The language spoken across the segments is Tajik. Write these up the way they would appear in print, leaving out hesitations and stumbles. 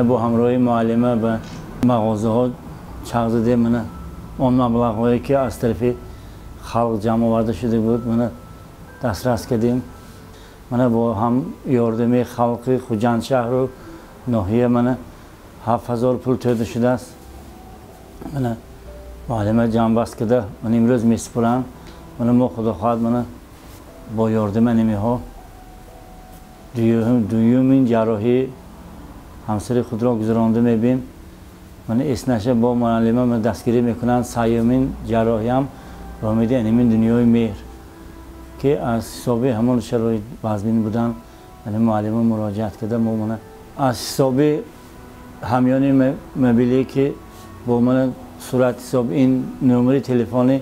Мана бо ҳамроҳи муаллима ба мағозаҳо чағ задем. Мана он маблағҳое, ки аз тарафи халқ ҷамъ оварда шуда буд, мана дастрас кардем. Мана бо ҳам ёрдами халқи Хуҷанд шаҳру ноҳия мана 7000 пул тӯда шудааст. Мана муаллима ҷамъбаст карда, мана имрӯз месупуранд. Мана мо, худо хоҳад, мана бо ёрдами анимиҳо дуюмин ҷарроҳии ҳамсари худро гузаронда мебинем. Мана эснаша бо муаллима дастгирӣ мекунанд. Сеюмин ҷарроҳиам ба умеди анимин Дунёи меҳр, ки аз ҳисоби ҳамон шароит вазмин будан, мана муаллима муроҷиат карда, мо мана аз ҳисоби ҳамёни мобилие, ки бо мана сурат ҳисоб ин номери телефони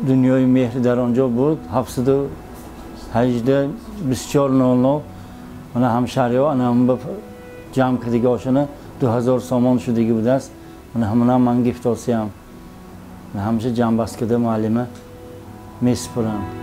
Дунёи меҳр дар он ҷо буд, 718 24 00, мана ҳамшаҳриҳо ана ҷамъ кардагиҳошона 2000 сомон шудагӣ будааст. Мана ҳамонам ман гифтосиям, ҳамаша ҷамъбаст карда, муаллима месупурам.